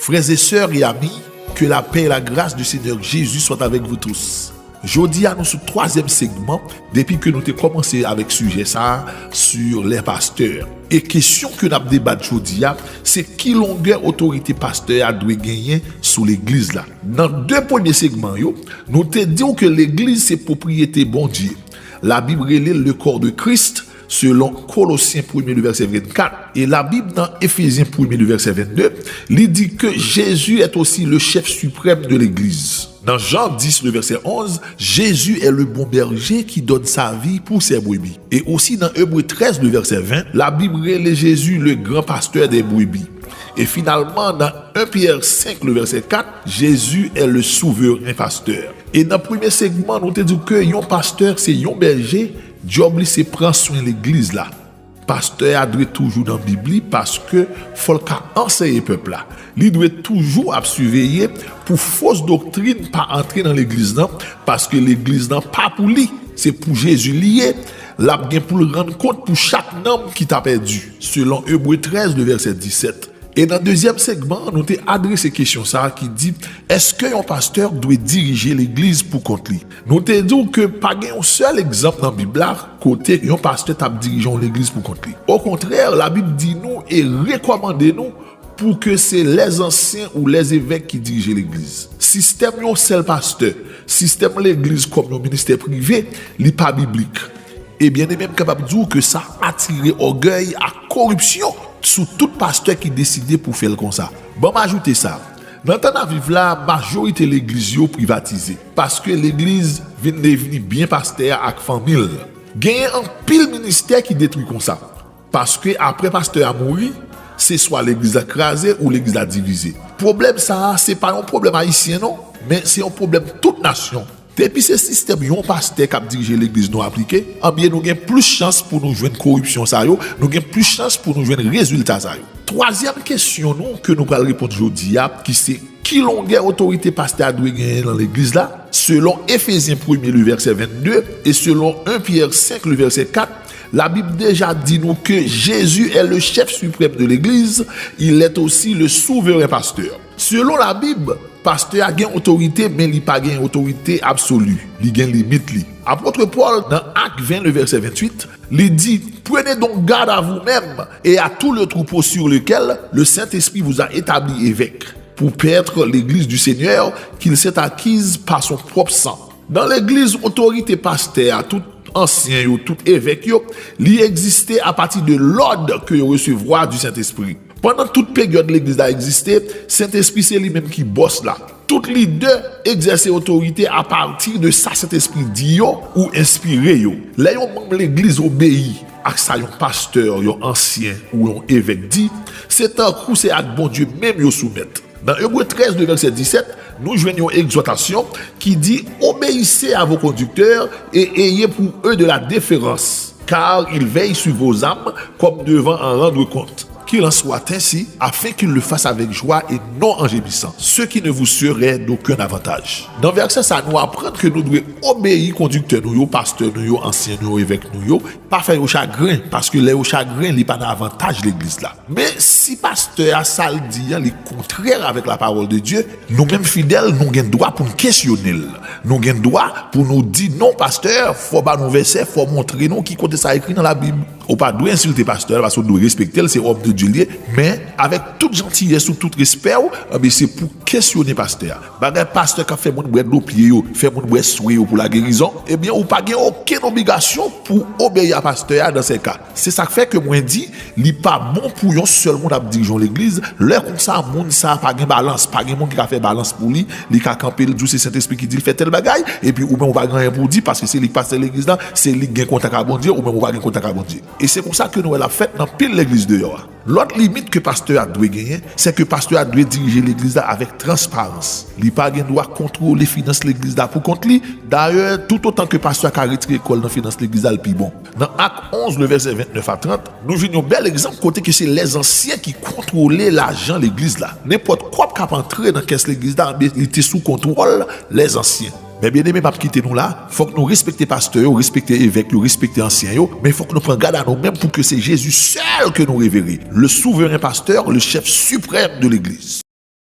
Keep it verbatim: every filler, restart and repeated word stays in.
Frères et sœurs et amis, que la paix et la grâce du Seigneur Jésus soient avec vous tous. Jodi a nou sou twazyèm segman depi ke nou te kòmanse avèk sijè sa a sur les pasteurs. E kesyon ke n ap debat jodi a, se ki longè otorite pastè a dwe genyen sou legliz la. Nan de premye segman yo, nou te di w ke legliz se pwopriyete Bondye. Labib rele l le corps de Christ, selon Kolosyen premye de vèsè vennkat, e Labib nan Efezyen premye de vèsè vennde, li di ke Jésus est aussi le chef suprême de l'église. Nan Jan dis, le vèsè onz, Jésus est le bon berger qui donne sa vie pour ses brebis. E osi nan Ebre trèz, le vèsè ven, Labib rele Jezi le gran pastè dè brebi. E finalman, nan en Pyè senk, le vèsè kat, Jezi est le souverain pasteur. E nan premye segman, nou te di ke yon pastè se yon bèje, djòb li se pran swen legliz la. Pastè a dwe toujou nan Bib li paske fò l ka anseye pèp la. Li dwe toujou ap siveye pou fos doktrin pa antre nan legliz lan, paske legliz lan pa pou li, se pou Jezi li ye. L ap gen pou l rann kont pou chak nanm ki ta pèdi, selon Ebre trèz, le vèsè disèt. E nan dezyèm segman, nou te adrese kesyon sa a ki di, èske yon pastè dwe dirije legliz pou kont li? Nou te di w ke pa gen yon sèl egzanp nan Bib la kote yon pastè t ap dirije yon legliz pou kont li. Okontrè, Labib di nou e rekòmande nou pou ke se lèzansyen ou lèzevèk ki dirije legliz. Sistèm yon sèl pastè, sistèm legliz kòm yon ministè prive, li pa biblik. E byeneme, m kapab di w ke sa atire ògèy ak koripsyon sou tout pastè ki deside pou fè l konsa. Ban m ajoute sa. Nan tan n ap viv la, majorite legliz yo privatize, paske legliz vin devni byen pastè a ak fanmi l. Genyen anpil ministè ki detwi konsa, paske apre pastè a mouri, se swa legliz la kraze ou legliz la divize. Pwoblèm sa a, se pa yon pwoblèm ayisyen non, men se yon pwoblèm tout nasyon. Depi se sistèm yon pastè k ap dirije legliz nou aplike, anbyen nou gen plis chans pou nou jwenn koripsyon sa yo, nou gen plis chans pou nou jwenn rezilta sa yo. Twazyèm kesyon nou ke nou pral reponn jodi a, ki se, ki longè otorite pastè a dwe genyen nan legliz la? Selon Efezyen premye, le vèsè vennde, e selon en Pyè senk, le vèsè kat, Labib deja di nou ke Jésus est le chef suprême de l'église, il est aussi le souverain pasteur. Selon Labib, pastè a gen otorite, men li pa gen otorite absoli. Li gen limit li. Apot Pòl, nan Ak ven, le vèsè venntuit, li di, prenez donc garde à vous-même et à tout le troupeau sur lequel le Saint-Esprit vous a établi évêque, pour paître l'église du Seigneur qu'il s'est acquise par son propre sang. Nan legliz, otorite pastè a, tout ansyen yo, tout evèk yo, li egziste apati de lòd ke yo resevwa di Sentespri. Pandan tout peryòd legliz la egziste, Sentespri se li menm ki bòs la. Tout lidè egzèse otorite apati de sa Sentespri di yo ou enspire yo. Lè yon manm legliz obeyi ak sa yon pastè, yon ansyen ou yon evèk di, se tankou se ak Bondye menm yo soumèt. Nan Ebre trèz, de vèsè disèt, nou jwenn yon egzòtasyon ki di, obéissez à vos conducteurs et ayez pour eux de la déférence, car ils veillent sur vos âmes comme devant en rendre compte. Qu'il en soit ainsi, afin qu'ils le fassent avec joie et non en gémissant, ce qui ne vous serait d'aucun avantage. Nan vèsè sa, nou aprann ke nou dwe obeyi kondiktè nou yo, pastè nou yo, ansyen nou yo, evèk nou yo, pa fè yo chagren, paske lè yo chagren, li pa nan avantaj legliz la. Men si pastè a, sa l di a, li kontrè avèk la parole de Dieu, nou menm fidèl, nou gen dwa pou n kesyone l. Nou gen dwa pou nou di, non, pastè, fò w ba nou vèsè, fò w montre nou ki kote sa ekri nan Labib. Ou pa dwe ensilte pastè a, paske w dwe respekte l, se òm de Dye l ye. Men, avèk tout jantiyès ou tout respè w, enben, se pou kesyone pastè a. Bagay pastè k ap fè moun bwè dlo pye yo, fè moun bwè swe yo pou lagerizon, ebyen, ou pa gen okenn obligasyon pou obeyi a pastè a dans ces cas. Se sa k fè ke mwen di, li pa bon pou yon sèl moun ap dirije yon legliz. Lè konsa, moun sa a pa gen balans, pa gen moun ki ka fè balans pou li, li ka kanpe, l di w se Sentespri ki di l fè tèl bagay, epi ou menm ou pa gen anyen pou w di, paske se li k pastè legliz la, se li k gen kontak a Bondye, ou menm ou pa gen kontak a Bondye. E se konsa ke nou wè l ap fèt nan pil legliz deyò a. Lòt limit ke pastè a dwe genyen, se ke pastè a dwe dirije legliz la avèk transparans. Li pa gen dwa kontwole finans legliz la pou kont li. Dayè, toutotan ke pastè a ka retire kò l nan finans legliz la, l pi bon. Nan Ak onz, le vèsè vennèf a trant, nou jwenn yon bèl egzanp kote ke se lèzansyen ki kontwole lajan legliz la. Nenpòt kòb k ap antre nan kès legliz la, enben, li te sou kontwòl lèzansyen. Men byeneme, m ap kite nou la. Fòk nou respekte pastè yo, respekte evèk yo, respekte ansyen yo, men fòk nou pran gad a nou menm pou ke se Jezi sèl ke nou revere. Le souverain pasteur, le chef suprême de l'église.